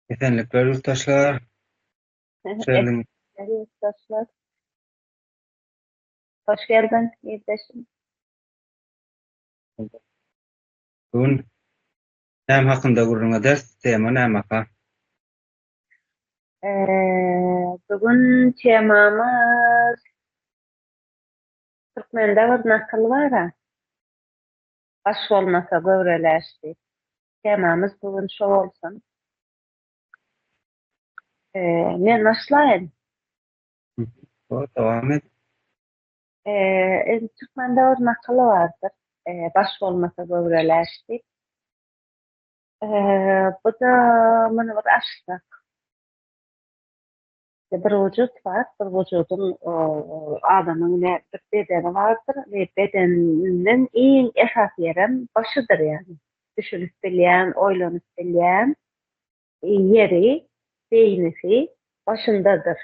Esenlikler ýurtdaşlar. Hoş geldiň. Ýurtdaşlar. Hoş geldiň ildeşim. Bu gün näme hakynda gürrüň ederis? Tema nämeka? Bu gün temamyz Türkmende bir nakyl bar-a. Baş bolmasa göwre läş diýip. Temamyz bu gün şo bolsun. Men başlaýyn. Bor, dowam et. Indi türkmende bir nakyl bardyr. Baş bolmasa göwre läş diýip. Bu-da muny bir açsak. Bir wujut bar, bir wujudyň adamyň ine bir bedeni bardyr we bedeninden iň esasy ýerem başydyr ýagny. Düşünip bilýän, oýlanyp bilýän ýeri, beýnisi başyndadyr.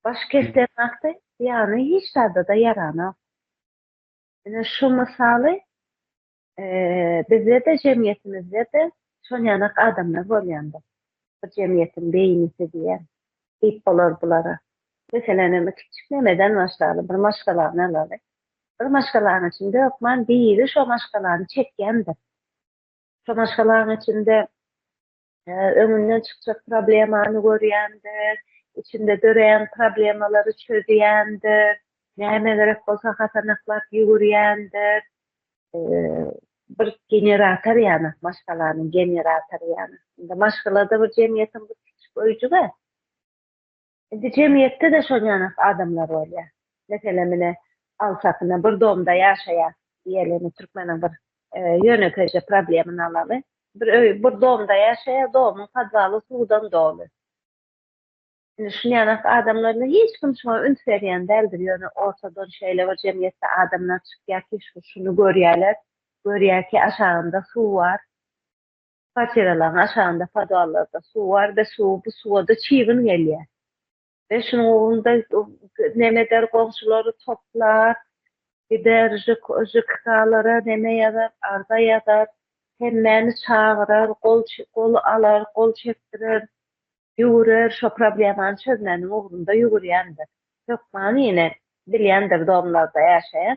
Baş kesilen wagty ýany hiç zada-da ýaranok. Ine şu mysaly Bizde-de, jemgyýetimizde-de şonýanak adamlar bolýandyr. Bir jemgyýetiň beýnisi diýen diýip bolar bulara. Meselenemi kiçijik nemeden başlaly, bir maşgalany alaly. Bir maşgalanyň içinde hökman biri şo maşgalany çekýändir. Şo maşgalanyň içinde öňünden çykjak problemany görýändir, içinde döreýän problemalary çözýändir, näme gerek bolsa hasanaklap ýüwürýändir. Bir generator ýaly, maşgalanyň generatory ýaly. Indi maşgalada bir jemgyýetiň bir kiçijik öýjügi. Indi jemgyýetde-de şol ýanak adamlar bolýar. Meselem, ine, alsak, ine, bir domda ýaşaýar diýeli, ine, türkmeniň bir ýönekeýje problemini alaly. Bir öý, bir domda ýaşaýar, domyň podwaly suwdan doly. Indi şuny ýanak adamlaryna hiç kim şuňa üns berýän däldir, ýöne ortadan şeýle bir jemgyýetde adamlar çykýar ki, şu şuny görýärler, görýär ki, aşagynda suw bar. Kwartiralaryň aşagynda podwallarda suw bar we suw bu suwa-da çybyn gelýär. We şunuň ugrunda neme eder goňşulary toplar, gider ŽKK-lara neme ýazar, arza ýazar, hemmäni çagyrar, gol gol alar, gol çekdirer, ýüwürer, şo problemany çözmäniň ugrunda ýüwürýändir. Hökman ýene bilýändir domlarda ýaşaýan.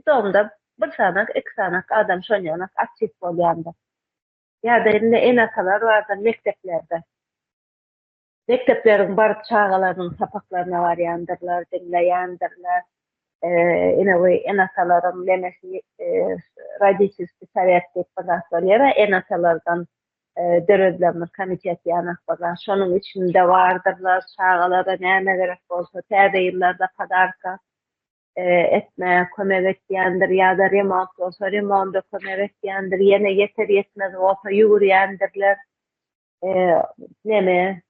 Domda bir sanak, iki sanak adam şonýanak aktiw bolýandyr. Ýa-da indi ene-atalar bardyr mekdeplerde. Mekdepleriň baryp çagalarynyň sapaklaryna barýandyrlar, diňleýändirler. Ine bu ene-atalaryň nemesi roditelskiý sowet diýip bir zat bolýar-a, ene-atalardan döredilen bir komitet ýanak bir zat. Şonuň içinde bardyrlar, çagalara näme gerek bolsa täze ýyllarda podarka etmäge kömek etýändir ýa-da remont bolsa remonda kömek etýändir, ýene ýeter-ýetmez bolsa ýüwürýändirler. Neme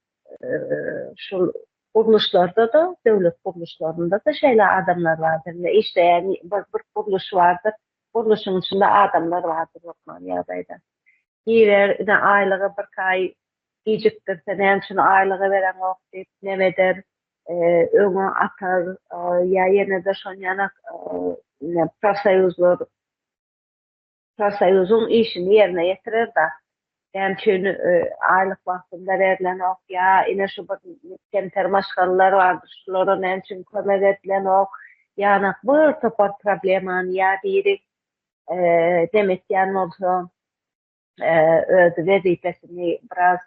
şul gurluşlarda-da, döwlet gurluşlarynda-da şeýle adamlar bardyr. Indi işleýän bir bir gurluş bardyr, gurluşyň içinde adamlar bardyr hökman ýagdaýda. Girer, ine aýlygy birki aý gijikdirse näme üçin aýlygy bereňok diýip neme eder, öňe atar ýa ýene-de şonýanak profsoýuzlar profsoýuzyň işini ýerine ýetirer-de. Näme üçin aýlyk wagtynda berlenok ýa ine şu bir kemter maşgalalar bardyr, şulara näme üçin kömek edilenok, ýanak bir topar problemany ýa biri dem etýän bolsa, öz wezipesini biraz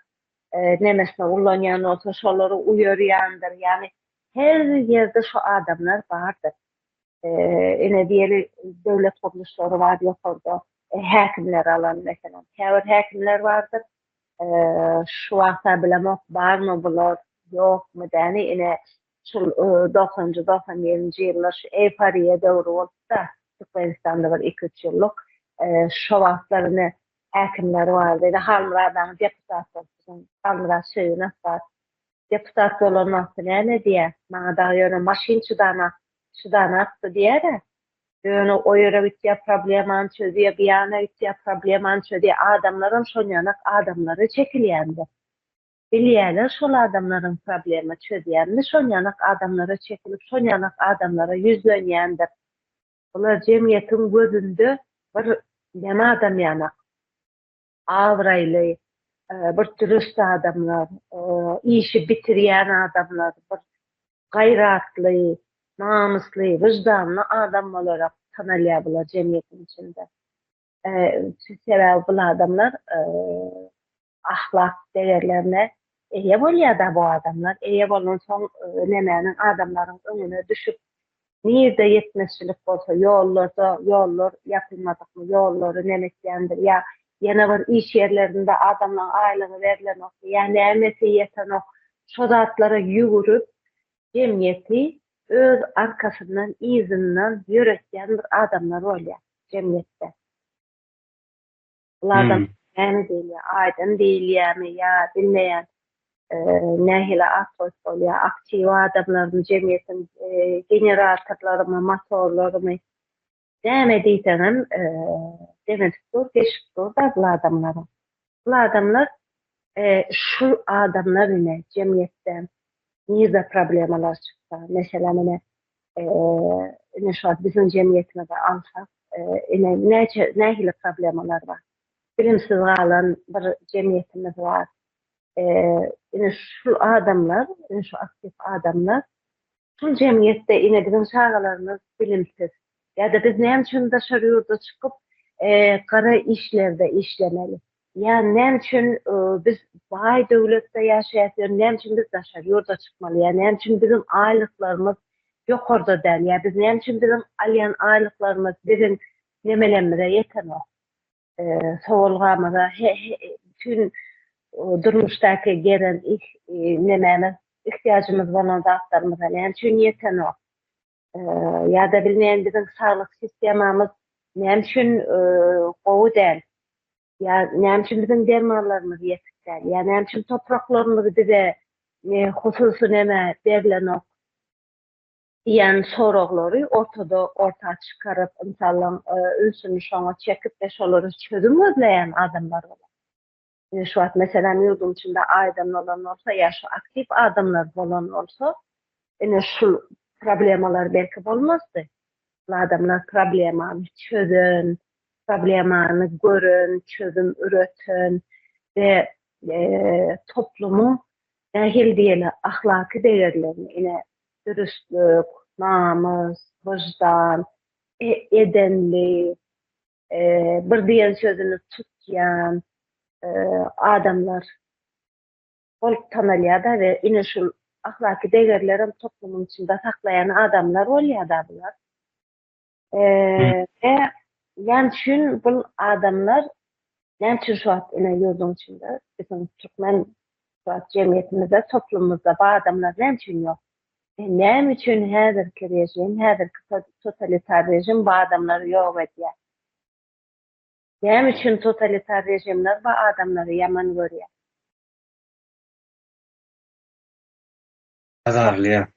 nemesine ullanýan bolsa şolary uýarýandyr. Ýagny her ýerde şu adamlar bardyr. Ine diýeli döwlet gurluşlary bar ýokarda häkimler alan meselem. Käbir häkimler bardyr. Şu wagta bilemok barmy bular ýokmy däni ine şul dogsanjy dogsan birinji ýyllar şu eýforiýa döwri bolupda Türkmenistanda bir iki üç ýyllyk şo wagtlar ine häkimler bardy ine Halmyrat deputat bolup biziň Halmyrat Söýünow bar deputat bolan wagty näme diýýär maňa dagy ýöne maşyn çydanak çydanakdy diýýär-ä ýöne o ýere gitýär problemany çözýär bu ýana gitýär problemany çözýär adamlaram şonýanak adamlara çekilýändir. Bilýäler şol adamlaryň problema çözýänini şonýanak adamlara çekilip şonýanak adamlara ýüzlenýändir. Bular jemgyýetiň gözünde bir neme adam ýanak. Abraýly. bir dürüst adamlar, işi bitirýän adamlar, bir gaýratly, namysly, wyždanly adam bolarak tanalýar bular jemgyýetiň içinde. Sebäbi bul adamlar ahlak degerlerine eýe bolýar-da bu adamlar. Eýe bolansoň nemäniň adamlaryň öňüne düşüp, nirde ýetmezçilik bolsa, ýollarda, ýollar ýapylmadykmy, ýollary neme etýändir ýa ýene bir iş ýerlerinde adamlaryň aýlygy berlenokmy ýa nämesi ýetenok, şo zatlara ýüwürip, jemgyýeti öz arkasyndan, yzyndan ýöretýän bir adamlar bolýar jemgyýetde. Bul adam näme diýilýär? Aýdyn diýilýärmi ýa bilmeýän nähili at goýup bolýar? Aktiw adamlarmy, jemgyýetiň generatorlarymy, motorlarymy? Näme diýseňem demedip dur, geçip dur-da bul adamlaryň. Bul adamlar şu adamlar ine jemgyýetde nirde problemalar çyksa, meselem ine ine şu wagt biziň jemgyýetimizi alsak, ine näçe nähili problemalar bar. Bilimsiz galan bir jemgyýetimiz bar. Ine şu adamlar, ine şu aktiw adamlar şul jemgyýetde ine biziň çagalarymyz bilimsiz. Ýa-da biz näme üçin daşary ýurda çykyp gara işlerde işlemeli? Ýa näme üçin biz baý döwletde ýaşaýas ýöne näme üçin biz daşary ýurda çykmaly? Ýa näme üçin biziň aýlyklarymyz ýokarda däl? Ýa biz näme üçin biziň alýan aýlyklarymyz biziň nemelerimize ýetenok? Sowalgamyza bütin durmuşdaky gelen nemämiz ihtiýajymyz bolan zatlarymyza näme üçin ýetenok? Ýa-da bilmeýän biziň saglyk sistemamyz näme üçin gowy däl? Ýa näme üçin biziň dermanlarymyz ýetik däl? Ýa näme üçin topraklarymyz bize hususy neme berlenok? Diýen soraglary ortada orta çykaryp, ynsanlaryň ünsüni şoňa çekip we şolara çözüm gözleýän adamlar bolar. Ine şu wagt meselem ýurduň içinde aýdan bolan bolsa ýa şu aktiw adamlar bolan bolsa, ine şu problemalar belki bolmazdy. Bu adamlar problemany çözen, problemany gören, çözüm üreten we toplumyň nähili diýeli ahlaky degerlerini ine dürüstlük, namys, wyždan, edenli, bir diýen sözüni tutýan adamlar bolup tanalýar-da we ine şul ahlaky degerlerem toplumyň içinde saklaýan adamlar bolýar-da bular. We näme üçin bul adamlar näme üçin şu wagt ine ýurduň içinde biziň türkmen şu wagt jemgyýetimizde toplumymyzda bu adamlar näme üçin ýok? Näme üçin häzirki režim, häzirki totalitar režim bu adamlary ýok edýär? Näme üçin totalitar režimler bu adamlary ýaman görýär? Azarlaýar.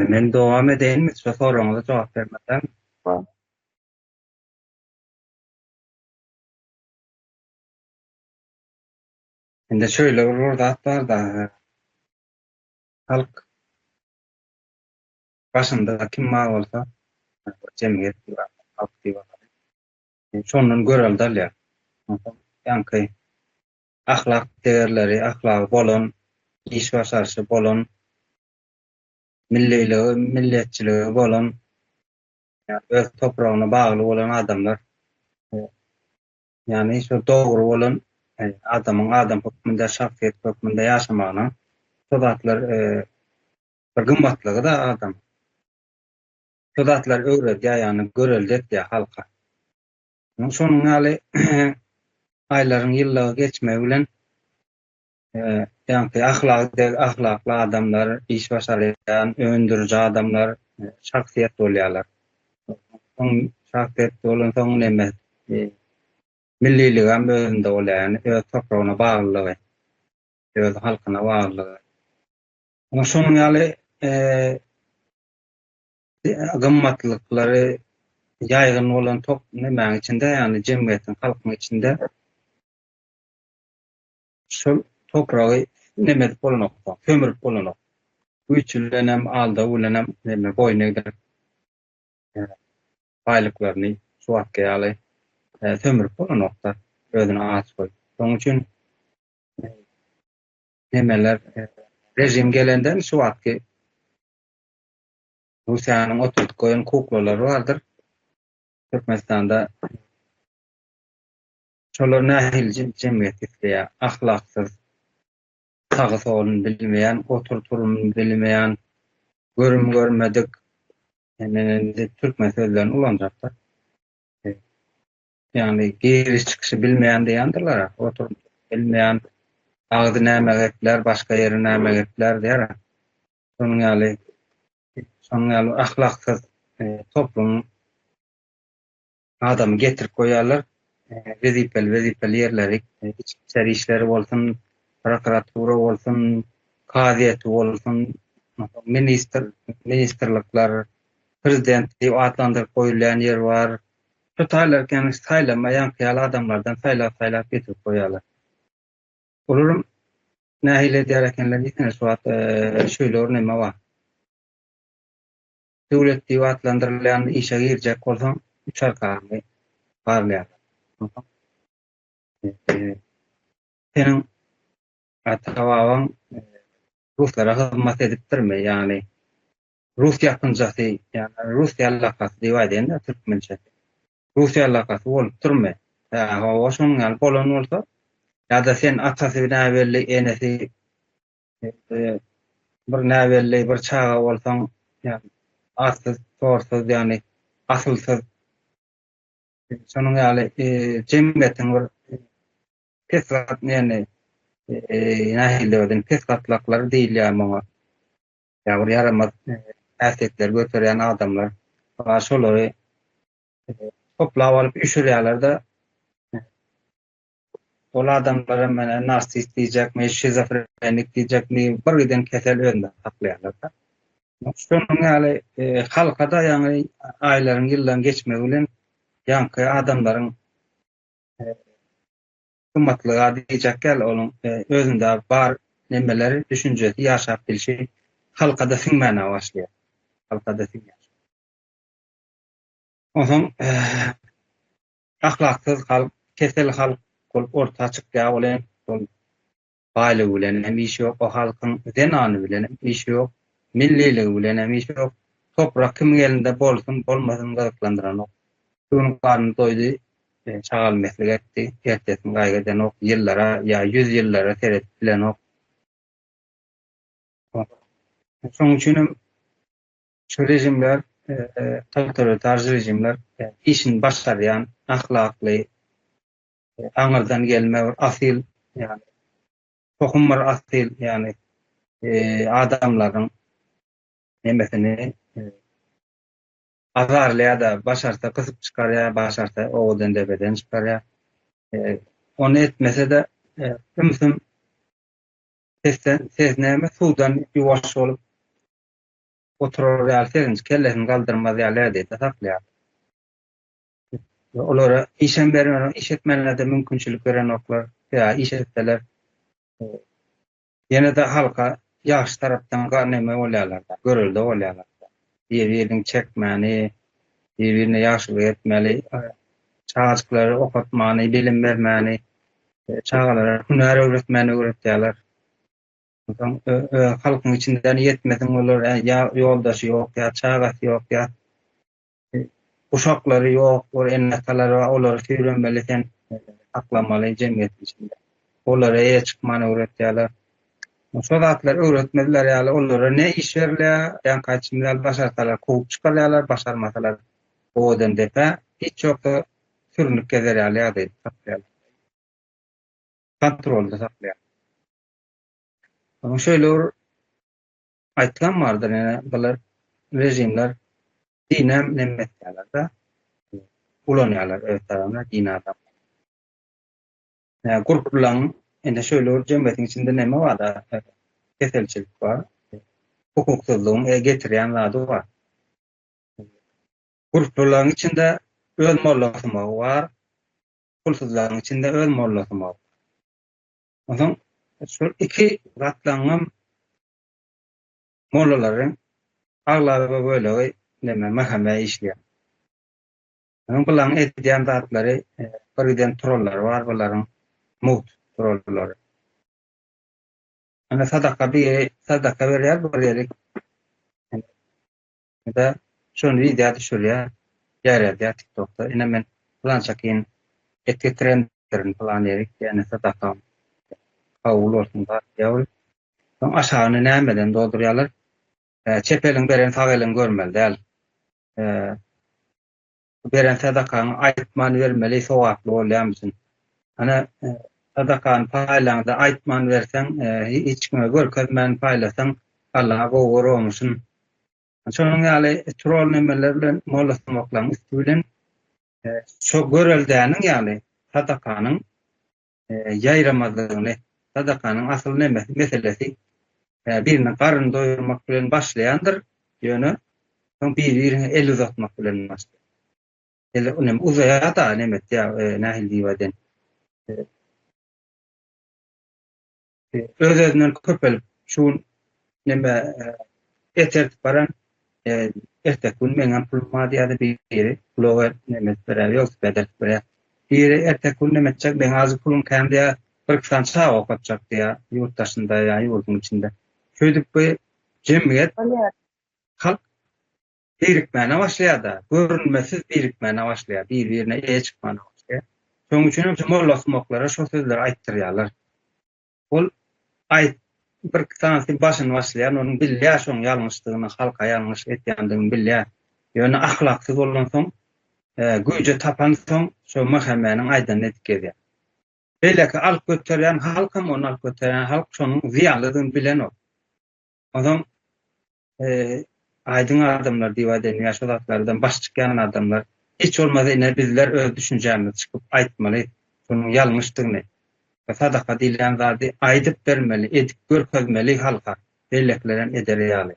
Men dowam edeýinmi şu soragyňyza jogap bermesem? Indi şöyle bir zat bar-da, halk başynda kim bar bolsa, jemgyýet diýip, halk diýip alaly. Şondan görelde alýar. Ýaňky ahlak degerleri, ahlagy bolan, iş başaryşy bolan, milliligi, milletçiligi bolan, öz topragyna bagly bolan adamlar Ýagny şo dogry bolan adamyň adam hökmünde, şahsyýet hökmünde ýaşamagyna şo zatlar bir gymmatlygy-da adam. Şo zatlary öwredýär, ýagny görelde etýär halka. Şonuň ýaly aýlaryň ýyllagy geçmegi bilen ýaňky ahlak ahlakly adamlar, iş başarýan, öndüriji adamlar şahsyýet bolýarlar. Soň şahsyýet bolansoň neme milliligem özünde bolýar, ýagny öz topragyna baglylygy, öz halkyna baglylygy. Şonuň ýaly gymmatlyklary ýaýgyn bolan top nemäň içinde, ýagny jemgyýetiň, halkyň içinde Şol topragy neme edip bolanok, sömürip bolanok. Güýç bilenem, aldaw bilenem neme boýun egdirip. Baýlyklaryny şu wagtky ýaly sömürip bolanokda, özüni aç goýup. Şonuň üçin nemeler režim gelenden şu wagtky Russiýanyň oturdyp goýan kuklalary bardyr. Türkmenistanda şolar nähili jemgyýet isleýär? Ahlaksyz, sagy-soluny bilmeýän, otur-turumyny bilmeýän, görüm görmedik, indi türkmen sözlerini ulanjaklar. Ýagny giriş-çykyşy bilmeýän diýendirler, otur bilmeýän, agzy näme geplär, başga ýeri näme geplär diýer. Şonuň ýaly, şonuň ýaly ahlaksyz toplumyň adamy getirip goýýarlar. Wezipeli wezipeli ýerleri, içeri işleri bolsun, prokuratura bolsun, kazyýeti bolsun, ministr, ministrlikler, prezident diýip atlandyryp goýulýan ýer bar. Şu taýlar saýlama ýaňky ýaly adamlardan saýlap-saýlap getirip goýýarlar. Olaram nähili edýär ekenler diýsene şu wagt şeýle bir neme bar. Döwlet diýip atlandyrylýan işe girjek bolsaň, üç arkaňy barlaýarlar. Seniň ata-babaň ruslara hyzmat edipdirmi? Ýagny rus ýapynjasy, ýagny rus ýallakasy diýip aýdaýyn-da türkmençe. Rus ýallakasy bolupdyrmy? Hä, hawa, şonuň ýaly bolan bolsa, ýa-da sen atasy näbelli, enesi bir näbelli bir çaga bolsaň, ýagny atsyz, sorsuz, ýagny asylsyz, şonuň ýaly jemgyýetiň bir pes gat, ýagny nähili diýip pes gatlaklary diýilýär muňa. Ýa bir ýaramaz häsiýetleri göterýän adamlar bar, şolary toplap alyp üýşürýärler-de, Ol adamlara menä narsist diýjekmi, şizofrenik diýjekmi, bir giden kesel özünde saklaýarlar-da. Şonuň ýaly halka-da ýaňy aýlaryň, ýyllaryň geçmegi bilen ýaňky adamlaryň gymmatlygy diýjek ýaly onuň özünde bar nemeleri, düşünjesi, ýaşap bilşi halka-da siňmäne başlaýar. Halka-da siňýär. Onsoň Ahlaksyz halk, kesel halk bolup orta çykýar ol hem şol baýlygy bilen hem işi ýok o halkyň zenany bilen hem işi ýok, milliligi bilen hem işi ýok. Toprak kimiň elinde bolsun, bolmasyn gyzyklandyranok. Şu gün garny doýdy, şagalmeslik etdi, ertesini gaýgy edenok, ýyllara ýa ýüzýyllara seredip bilenok. Şonuň üçin hem Şu režimler, totalitar režimler işini başarýan, ahlakly, aňyrdan gelme bir asyl, ýagny tohum bir asyl, ýagny adamlaryň nemesini azarlaýar-da, başarsa gysyp çykarýar, başarsa owadan depeden çykarýar. Ony etmese-de ümsüm sesden, ses näme, suwdan ýuwaş bolup oturar ýaly sezinç kellesini galdyrmaz ýaly ýagdaýda saklaýar. Olara işem bermän, iş etmäne-de mümkinçilik berenoklar. Ýa iş etseler ýene-de halka ýagşy tarapdan neme bolýarlar, görelde bolýarlar. Bir-birini çekmäni, bir-birine ýagşylyk etmeli, çagajyklary okatmany, bilim bermäni, çagalara hünär öwretmäni öwretýärler. Onsoň halkyň içinden ýetmesiň bolar, ýa ýoldaşy ýok, ýa çagasy ýok, ýa uşaklary ýok, bir ene-atalary bar, olary süýremeli sen, saklamaly jemgyýetiň içinde. Olara eýe çykmany öwretýärler. Şo zatlary öwretmezler ýaly olara ne iş berilýär, ýaňky aýtşym ýaly başarsalar kowup çykarýarlar, başarmasalar owadan depä, hiç ýoksa sürünip gezer ýaly ýagdaýda saklaýarlar. Kontrolda saklaýarlar. Onuň şeýle bir aýtgam bardyr, ýöne bular režimler dinem neme etýärler-de, ulanýarlar öz tarapyna din adamlar. Ýa gurplylaryň indi şeýle bir jemgyýetiň içinde neme bar-da, keselçilik bar, hukuksyzlygyň e, getirýän zady bar. Gurplylaryň içinde öz mollasumagy bar, pulsuzlaryň içinde öz mollasumagy bar. Onsoň şol iki gatlagyňam mollalary aglaba bölegi neme MHM işleýär. Onuň bularyň edýän zatlary bir giden trollary bar bularyň mugt trollary. Ana sadaka biri sadaka berýär bir ýeri. Da şony wideo düşürýär, ýaýradýar TikTokda. Ine men pylança kyn et getirendirin pylan ýerik ýa-ni sadakam kabul bolsun zat diýýär. Soň aşagyny nämeden doldurýarlar? Çep eliň beren sag eliň görmeli däl. Beren sadakaňy aýtman bermeli sogaply bolýarmyşyn. Ana sadakany paýlaňda aýtman berseň hiç kime görkezmän paýlasaň Allah gowy görermişin. Şonuň ýaly trol nemeler bilen mollasumaklaryň üsti bilen şo göreldäniň ýaly sadakanyň ýaýramazlygyny, sadakanyň asyl nemesi, meselesi biriniň garnyny doýurmak bilen başlaýandyr, ýöne soň biri-birine el uzatmak bilen başlaýar. El onem uzaýar-da, neme etýär, nähili diýip aýdaýyn. Öz-özünden köpelip, şu gün neme et ertip baran, erteki gün meňem pulum bar diýýär-de biri, pula neme edip berýär, welosiped eltip berýär. Biri erteki gün neme etjek, meň azajyk pulum kän diýýär, bir-iki sany çaga okatjak diýýär, ýurt daşynda ýa ýurduň içinde. Şeýdip bu jemgyýet, halk birikmäne başlaýar-da, görünmesiz birikmäne başlaýar, bir-birine eýe çykmana başlaýar. Şonuň üçin hem şu mollasumaklara şo sözleri aýtdyrýarlar. Ol aýt bir sanysy başyny başlaýar, onuň bilýär şoň ýalňyşdygyny, halka ýalňyş etýändigini bilýär. Ýöne ahlaksyz bolansoň, güýje tapansoň şo MHM-niň aýdanyny edip gezýär. Beýleki alyp göterýän halkam ony alyp göterýän halk şonuň zyýanlydygyny bilenok. Onsoň aýdyň adamlar diýip aýdaýyn ýa şo zatlardan baş çykýan adamlar hiç bolmasa ine bizler öz düşünjämizi çykyp aýtmaly şonuň ýalňyşdygyny we sadaka diýilýän zady aýdyp bermeli edip görkezmeli halka beýlekilerem eder ýaly.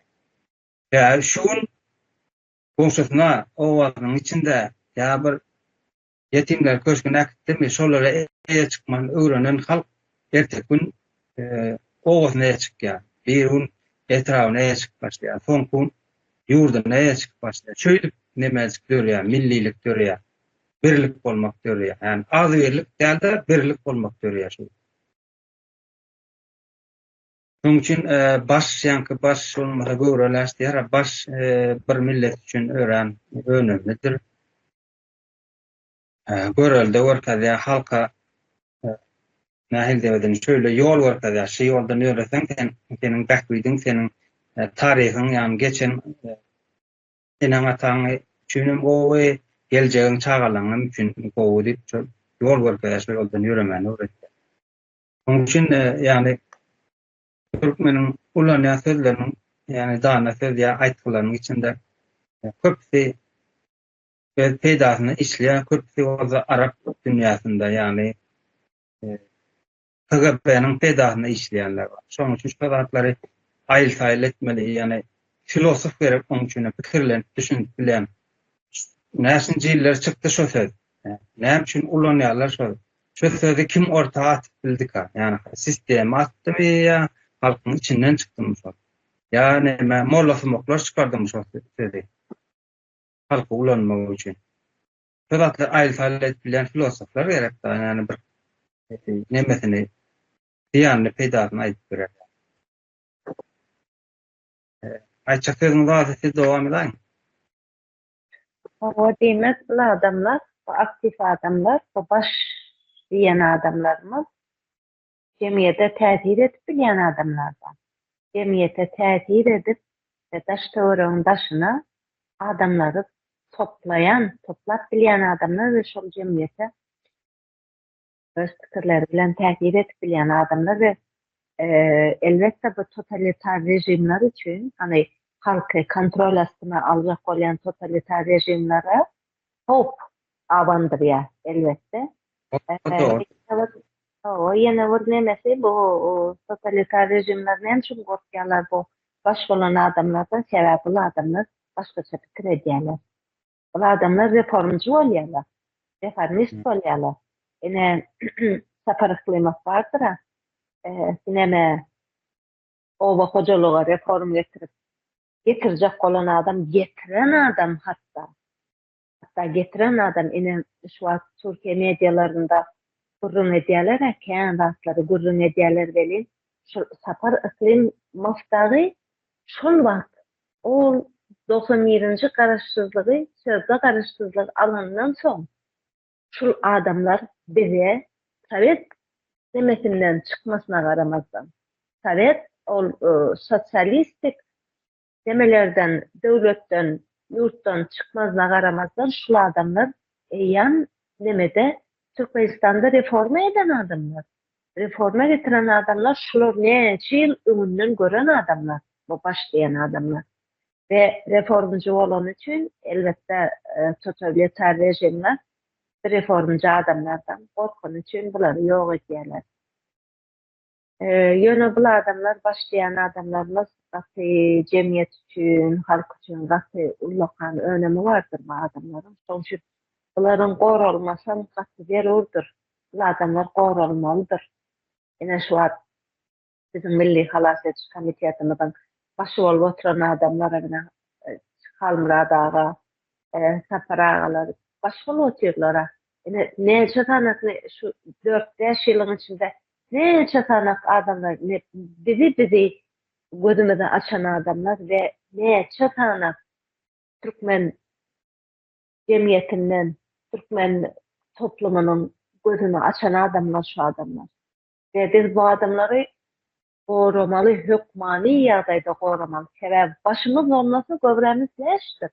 Sebäbi şu gün goňşusyna obasynyň içinde ýa bir Ýetimler köşgüne äkitdimi, şolara eýe çykmany öwrenen halk erteki gün obasyna eýe çykýar, bir gün etrabyna eýe çykyp başlaýar, soňky gün ýurduna eýe çykyp başlaýar. Şeýdip nemejik dörýär, millilik dörýär, birlik bolmak dörýär. Ýagny agzybirlik däl-de, birlik bolmak dörýär şeýdip. Şonuň üçin baş, ýaňky baş bolmasa göwre läş diýýär, baş bir millet üçin örän önemlidir. Görelde görkezýär halka nähili diýip aýdaýyn şöyle ýol görkezýär şu ýoldan ýöreseň sen seniň bähbidiň seniň taryhyň ýagny geçen eneň ataň üçinem gowy geljegiň çagalaryň üçin gowy diýip şol ýol görkezýär şol ýoldan ýöremäni öwretýär. Şonuň üçin ýagny türkmeniň ulanýan sözleriniň ýagny dana söz ýa aýtgylarynyň içinde köpüsi öz peýdasyna işleýär, köpüsi bolsa arap dünýäsinde, ýagny KGB-niň peýdasyna işleýänler bar. Şonuň üçin şu zatlary aýyl-saýyl etmeli, ýagny filosof gerek onuň üçin pikirlenip, düşünip bilýän. Näçinji ýyllar çykdy şo söz? Näme üçin ulanýarlar şo? Şo sözi kim orta atyp bildika? Ýagny sistema atdymy ýa halkyň içinden çykdymy şol? Ýa näme mollasumaklar çykardymy şo sözi? Halky ulanmak üçin. Şo zatlary aýyl-saýyl edip bilýän filosoflar gerek da, ýagny bir nemesini, zyýanyny, peýdasyny aýdyp berer. Aýtjak sözüňiz barsa siz dowam edäýiň. Hawa, diýmek, bul adamlar, bu aktiw adamlar, bu baş diýen adamlarymyz jemgyýete täsir edip bilýän adamlar-da. Jemgyýete täsir edip we daş-töweregiň daşyna adamlary toplaýan, toplap bilýän adamlar we şol jemgyýete öz pikirleri bilen täsir edip bilýän adamlar we elbetde bu totalitar režimler üçin, hany halky kontrol astyna aljak bolýan totalitar režimlere howp abandyrýar elbetde. Hawa, ýene bir nemesi bu totalitar režimler näme üçin gorkýarlar bu baş bolan adamlardan, sebäbi bul adamlar başgaça pikir edýärler. Bul adamlar reformçy bolýarlar, reformist bolýarlar. Ine Sapar Yklymow bardyr-a, neme oba hojalyga reform getirip, getirjek bolan adam, getiren adam hatda. Hatda getiren adam ine şu wagt Türkiýe medialarynda gürrüň edýäler-ä kän zatlary gürrüň edýäler welin şol Sapar Yklymow dagy şol wagt ol 91-nji garaşsyzlygy sözde garaşsyzlygy alandan soň şul adamlar bize sowet nemesinden çykmasyna garamazdan sowet ol sosialistik Nemelerden, döwletden, ýurtdan çykmazyna garamazdan şul adamlar eýýäm nemede Türkmenistanda reforma eden adamlar. Reforma getiren adamlar şular näçe ýyl öňünden gören adamlar bu baş diýen adamlar. We reformjy bolany üçin elbetde totalitar režimler reformjy adamlardan gorkany üçin bulary ýok edýärler. Ýöne bul adamlar baş diýen adamlarymyz gaty jemgyýet üçin, halk üçin gaty ullakan önemi bardyr bu adamlaryň. Şoň üçin bularyň goralmasam gaty zerurdyr. Bul adamlar goralmalydyr. Ine şu wagt biziň Milli halas ediş komitetimiziň başy bolup oturan adamlar ine Halmyrat aga, Sapar agalar baş bolup otyrlar-a. Ine näçe sanasyny şu dört-bäş ýylyň içinde Näçe sanak adamlar bizi bizi gözümizi açan adamlar we näçe sanak türkmen jemgyýetinden türkmen toplumynyň gözüni açan adamlar şu adamlar. We biz bu adamlary goramaly hökmany ýagdaýda goramaly sebäbi başymyz bolmasa göwrämiz läşdir.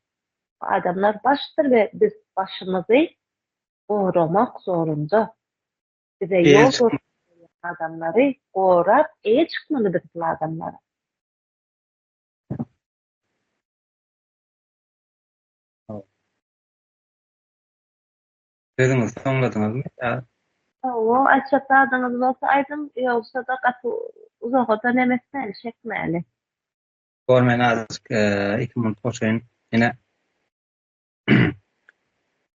Bu adamlar başdyr we biz başymyzy goramak zorunda. Bize ýol görkezýän adamlary gorap eýe çykmaly biz bul adamlara. Sözüňizi soňladyňyzmy ýa? Hawa, aýtjak zadyňyz bolsa aýdyň, ýogsa-da gaty uzaga-da neme etmäli, çekmäli. Bor men azajyk iki minut goşaýyn. Ine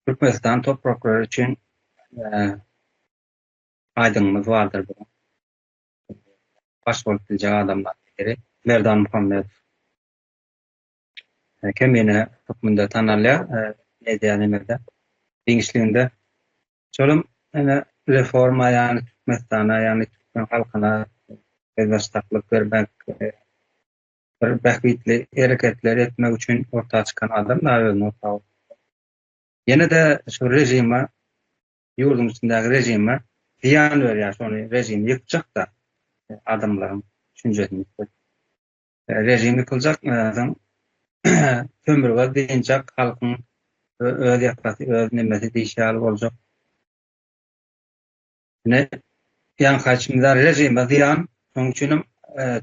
Türkmenistan topraklary üçin aýdyňymyz bardyr biziň. Baş bolup biljek adamlar biri Merdan Muhammedow. Kemine hökmünde tanalýar media nemede giňişliginde. Şolam ene reforma ýagny Türkmenistana ýagny türkmen halkyna özbaşdaklyk bermek bir bähbitli hereketler etmek üçin orta çykan adam da özüni orta goýdy. Ýene-de şu režime, ýurduň içindäki režime zyýan berýär, şony režimi ýykjak-da adamlaryň düşünjesini ýykjak. Režim ýykyljak, soň sömürge dynjak, halkyň öz ýakasy, öz nemesi diýşi ýaly boljak. Ine, ýaňky aýtşymyz ýaly režime zyýan, şonuň üçinem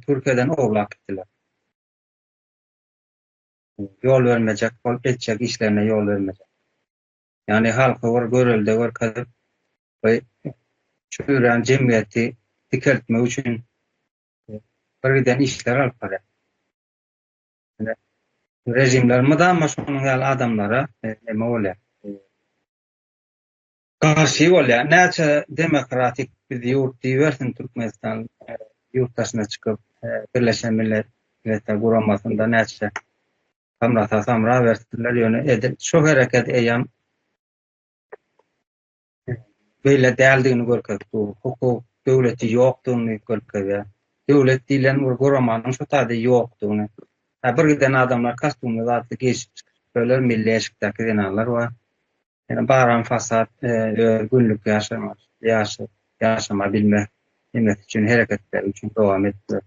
Türkiýeden ogurlap gitdiler. Ýol bermejek bolup etjek işlerine ýol bermejek. Ýagny halka bir görelde görkezip we çüýrän jemgyýeti dikeltmek üçin bir giden işler alyp barýar. Režimler mydama şonuň ýaly adamlara neme bolýar. Garşy bolýar. Näçe demokratik biz ýurt diýibersin Türkmenistan ýurt daşyna çykyp Birleşen Milletler Guramasynda näçe samrasa samrabersinler ýöne edil şu hereket eýýäm beýle däldigini görkezip dur. Hukuk döwleti ýokdugyny görkezýär. Döwlet diýlen bir guramanyň şu taýda ýokdugyny. Bir giden adamlar kostýumly zatly geýşip çykyp milli eşikdäki zenanlar bar. Ýöne baram fasad öz günlük ýaşama ýaşa ýaşama bilme nemesi üçin hereketleri üçin dowam etdiler.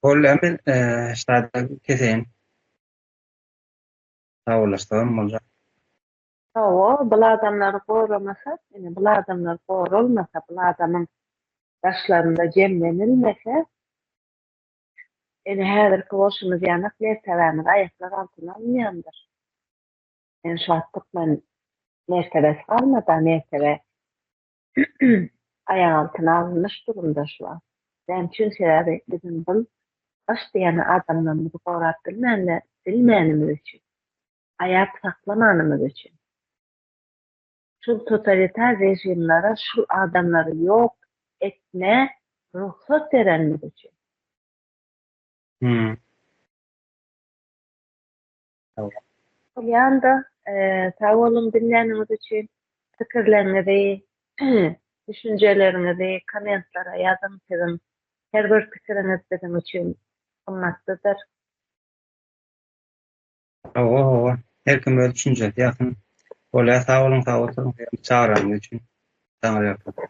Bolýa men ştaýda keseýin. Sagbollaşsagam boljak. Hawa, bul adamlary goramasak, ine bul adamlar goralmasa, bul adamyň daşlarynda jemlenilmese, Ine, häzirki bolşumyz ýanak mertebämiz aýaklar altyna alynýandyr. Ine, şu wagt türkmen mertebesi galmady-a, mertebe aýak altyna alynmyş durumda şu wagt. Näme üçin? Sebäbi biziň bul baş diýen adamlarymyzy gorap bilmände, bilmänimiz üçin, aýap saklamanymyz üçin. Şul totalitar režimlere şul adamlary ýok etmä rugsat berenimiz üçin. Hmm. Bolýanda, sag boluň diňläniňiz üçin. Pikirleriňizi, düşünjeleriňizi kommentlara ýazyň. Siziň her bir pikiriňiz biziň üçin gymmatlydyr. Hawa, hawa. Her kim öz düşünjesi ýazsyn. Bolýar, sag boluň, sag oturyň, çagyranyňyz üçin. Taňryýalkasyn.